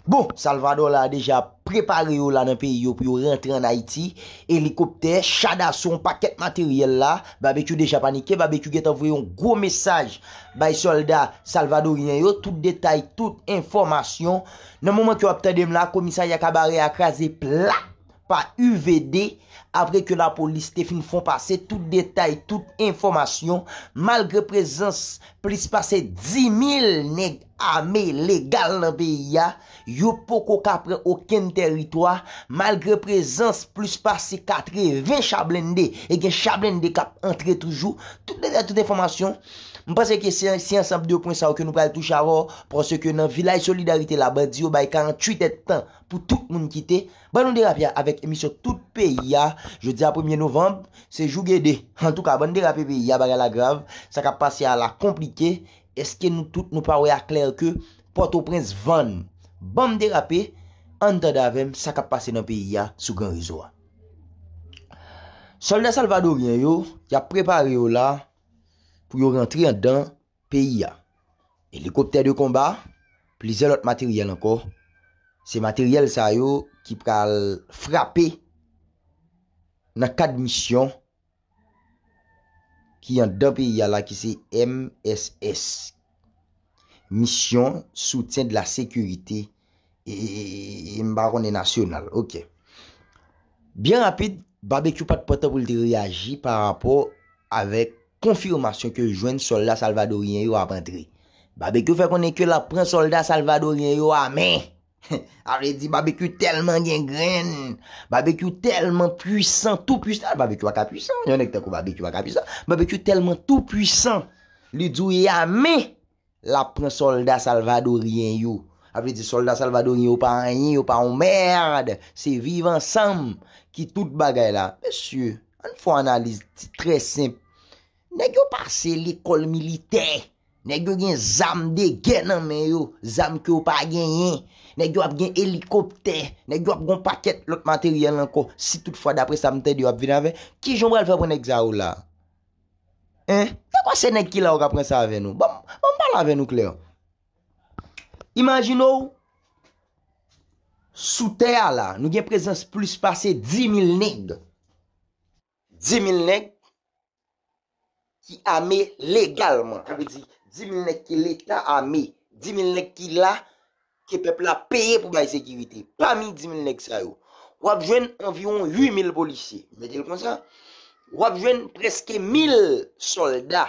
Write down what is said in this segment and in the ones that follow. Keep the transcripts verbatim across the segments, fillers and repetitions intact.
Bon, Salvador la deja prepare yo la nan peyi yo pou yo rantre ann Ayiti. Elikoptè, cha daso, yon pakèt materyèl la. Babekyou deja panike. Babekyou gentan voye yon gwo mesaj bay sòlda salvadoryen yo. Tout detay, tout enfòmasyon. Nan moman ke w ap tande m la, komisarya Kabarè a kraze plat pa U V D, apre ke lapolis te fin fon pase tout detay, tout enfòmasyon, malgre prezans plis pase dis mil nèg ame legal nan peyi a, yo poko ka pran okenn tèritwa, malgre prezans plis pase katreven cha blende, e gen cha blende k ap antre toujou. Tout detay, tout enfòmasyon, m panse ke se, se ansanm de pwen sa yo ke nou pral touche avè w, paske nan Vilaj Solidarite la, bandi yo bay karanntuit èdtan pou tout moun kite. Ban nou derape avèk emisyon tout peyi a. Jodi a premye novanm, se jou gede. Antouka, ban n derape peyi a, bagay la grav. Sa k ap pase a la konplike. Èske nou tout nou pa wè aklè ke Pòtoprens vann? Ban m derape, ann tande avè m sa k ap pase nan peyi a sou gran rezo a. Sòlda salvadoryen yo, y ap prepare yo la pou yo rantre anndan peyi a. Elikoptè de konba, plizyè lòt materyèl ankò. Se materyèl sa yo ki pral frape nan kad misyon ki anndan peyi a la, ki se M S S. Misyon Soutien de la Sécurité, e, e, e, e, m pa konnen nasyonal. Ok. Byen rapid, Babekyou pa t pran tan pou l te reyaji pa rapò avèk konfimasyon ke l jwenn sòlda salvadoryen yo ap antre. Babekyou fè konnen ke l ap pran sòlda salvadoryen yo a men. Sa vle di Babekyou tèlman gen grenn, Babekyou tèlman pwisan, tou pwisan. Babekyou pa ka pwisan, yon nèg tankou Babekyou pa ka pwisan. Babekyou tèlman tou pwisan, li di w e a men l ap pran sòlda salvadoryen yo. Sa vle di sòlda salvadoryen yo pa anyen, yo pa yon mèd. Se viv ansanm ki tout bagay la. Mesye, ann fè yon analiz ti, trè senp. Nèg yo pase lekòl militè. Nèg yo gen zam de gè nan men yo, zam ke yo pa genyen. Nèg yo ap gen elikoptè, nèg yo ap gen yon pakèt lòt materyèl ankò. Si toutfwa, daprè sa m tande, yo ap vin avè, kijan w pral fè pran nèg sa yo la? Hein? Poukwa se nèg ki la yo ka pran sa avè nou? Ban m, ban m pale avè nou klè. Imajine w, sou tè a la, nou gen prezans plis pase dis mil nèg. Dis mil nèg ki ame legalman. Sa vle di, dis mil nèg ke Leta ame, dis mil nèg ki la, ke pèp la peye pou bay sekirite. Pami dis mil nèg sa yo, w ap jwenn anviwon uit mil polisye. Mete l konsa, w ap jwenn prèske mil sòlda.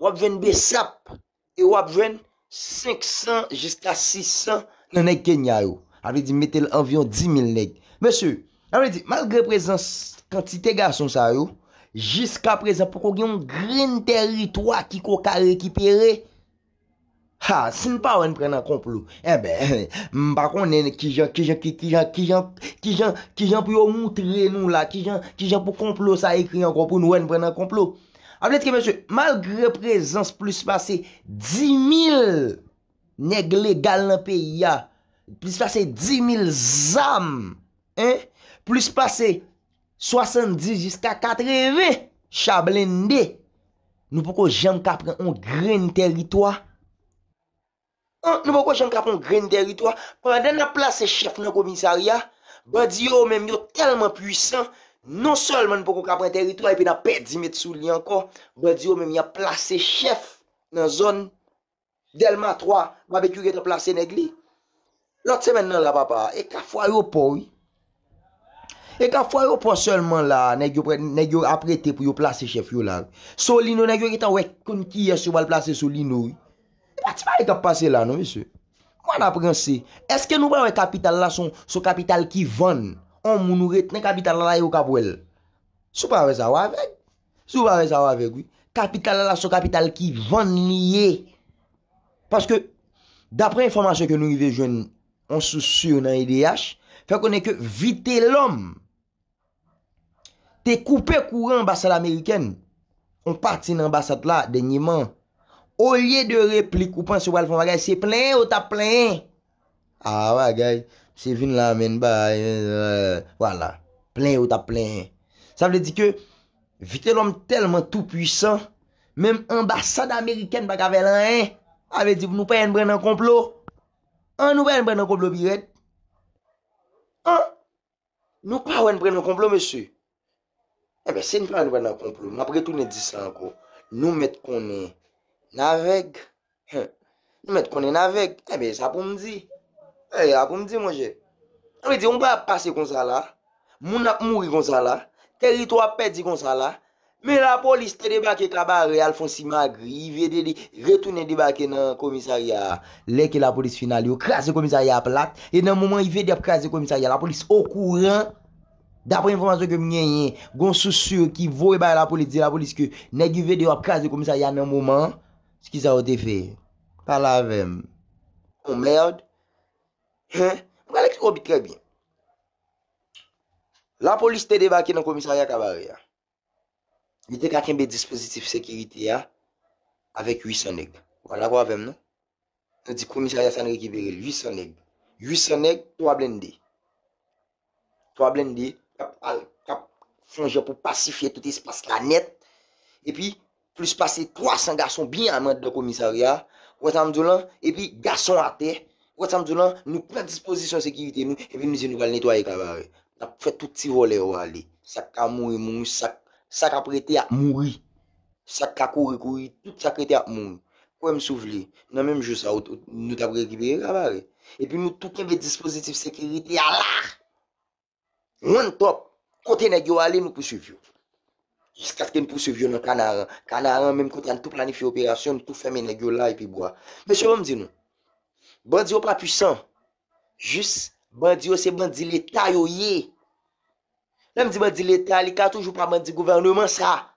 W ap jwenn besap. E w ap jwenn senk san jiska sis san nan nèg Kenya yo. Sa vle di, mete l anviwon dis mil nèg. Mesye, sa vle di, malgre prezans kantite gason sa yo, jiska prezan poko gen yon grenn tèritwa ki ko ka rekipere. Ha, si n pa wè n pran nan konplo, enben, m pa konnen kijan, kijan, ki, kijan, kijan, kijan, kijan pou yo moutre nou la, kijan, kijan pou konplo sa ekri ankò pou nou wè n pran nan konplo. Sa vle di ke, mesye, malgre prezans plis pase dis mil nèg legal nan peyi a, plis pase dis mil zam, hein, plis pase swasanndis jiska katreven cha blende, nou poko janm ka pran yon grenn tèritwa. An, nou poko janm ka pran yon grenn tèritwa. Pandan n ap plase chèf nan komisarya, bandi yo menm yo tèlman pwisan, non sèlman n poko ka pran tèritwa, epi n ap pèdi met sou li ankò. Bandi yo menm y ap plase chèf nan zòn Dèlma twa, Babekyou gentan plase nèg li. Lòt semèn nan la, papa, e Kafou Ayewopò, wi. E Kafou Ayewopò sèlman la, nèg yo, nèg yo ap rete pou yo plase chèf yo la, wi. Solino, nèg yo gentan wè konn kiyès yo pral plase Solino, wi. E pa ti bagay k ap pase la, non, mesye. Mwen ap ranse. Èske nou pa wè kapital la se yon, se yon kapital ki vann? On moun ou ret nan kapital la, yo k ap wè l. Si w pa wè sa, w avèg. Si w pa wè sa, w avèg, wi. Kapital la, la se yon kapital ki vann li ye. Paske, daprè enfòmasyon ke nou rive jwenn yon sous si nan E D H, fè konnen ke Vitelhomme te koupe kouran anbasad amerikèn, yon pati nan anbasad la, dènyeman. Olye de replik, ou panse w al fè yon bagay, se plenyen yo t ap plenyen. Ah, bagay, se vin la, men, bay, euh, vwala. Plenyen yo t ap plenyen. Sa vle di ke Vitelhomme tèlman tou pwisan, menm anbasad amerikèn pa ka fè l anyen. Sa vle di nou pa ann pran nan konplo. An, nou pa wè n pran nan konplo pi rèd? An, nou pa wè n pran nan konplo, mesye? Enben, si n pa wè n pran nan konplo, m ap retounen di sa ankò. Nou mèt konnen n avèg. Hen. Nou mèt konnen n avèg. Enben, sa pou m di. E, sa pou m di, monchè. Sa vle di, yon bagay ap pase konsa la. Moun ap mouri konsa la. Teritwa ap pèdi konsa la. Men lapolis te debake Kabarè, al fè yon simagri, Yve Dede retounen debake nan komisarya a. Lè ke lapolis fin ale, yo kraze komisarya a plat. E nan moman Yve Dede ap kraze komisarya a, lapolis okouran. Daprè enfòmasyon ke m genyen, gon sous ki voye bay lapolis, di lapolis ke nèg Yve Dede yo ap kraze komisarya a nan moman an. Kisa yo te fè? Pale avè m. On mèd. Hen? M pral eksplike w trè byen. Lapolis te debake nan komisarya Kabarè a. Li te ka kenbe dispozitif sekirite a avèk uit san nèg. Ou pa dakò avè m, non? Nou di komisarya sa n rekipere l, uit san nèg. Uit san nèg, twa blende. Twa blende k ap al, k ap fè yon jan pou pasifye tout espas la nèt. Epi, plis pase twa san gason byen ame anndan komisarya a. Ou wè sa m di w lan? Epi, gason atè. Ou wè sa m di w lan? Nou pran dispozisyon sekirite nou, epi nou di nou pral netwaye Kabarè. N ap fè tout ti vòlè yo ale. Sa k ka mouri, mouri. Sa k, sa k ap rete ap mouri. Sa k ka kouri, kouri. Tout sa k rete ap mouri. Kwè m si w vle, nan menm jou sa, ou, ou, nou t ap rekipere Kabarè. Epi nou tou kenbe dispozitif sekirite a la. One top. Kote nèg yo ale, nou pouswiv yo. Jiskaske n pouswiv yo nan Kanaran. Kanaran menm kote a n tou planifye operasyon, n tou fèmen nèg yo la epi bwa. Mesye, ban m di nou. Bandi yo pa pwisan. Jis, bandi yo se bandi Leta yo ye. Lè m di bandi Leta, li ka toujou pa bandi gouvèneman sa.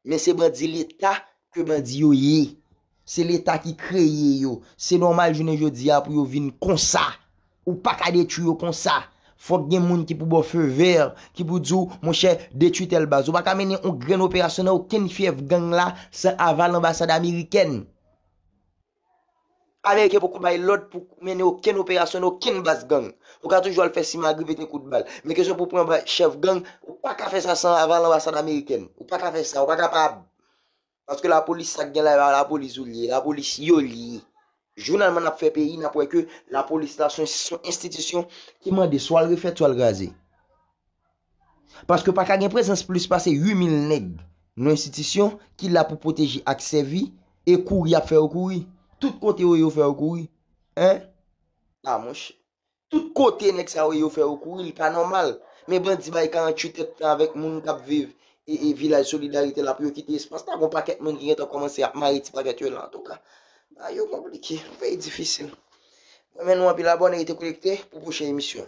Men se bandi Leta ke bandi yo ye. Se Leta ki kreye yo. Se nòmal jounen jodi a pou yo vin konsa. Ou pa ka detwi yo konsa. Fòk gen moun ki pou ba w feu vert, ki pou di w, monchè, detwi tèl baz. Ou pa ka mennen yon grenn operasyon nan okenn fyèf gang la san aval anbasad amerikèn. Ameriken poko bay lòd pou mennen okenn operasyon nan okenn baz gang. Ou ka toujou al fè simagri, pete kout bal. Men kesyon pou pran ba-, chèf gang, ou pa ka fè sa san aval anbasad amerikèn. Ou pa ka fè sa, ou pa kapab. Paske lapolis, sa k gen la, e pa lapolis ou li ye, lapolis yo li ye. Jounalman n ap fè peyi, n ap wè ke lapolis la se yon, se yon enstitisyon ki mande swa l refèt, swa l kraze. Paske pa ka gen prezans plis pase uit mil nèg nan enstitisyon ki la pou pwoteje ak sèvi e kouri y ap fè yo kouri. Tout kote yo ye yo fè yo kouri. Hein? A monchè. Tout kote nèg sa yo ye yo fè yo kouri, li pa nòmal. Men bandi bay karanntuit èdtan avèk moun k ap viv e, e vilaj Solidarite la pou yo kite espas la. Gon pakèt moun ki gentan kòmanse ap mare ti pakèt yo la, antouka. Bagay yo konplike, peyi difisil. Mwen men nou anpil abòne, rete konekte pou pwochen emisyon.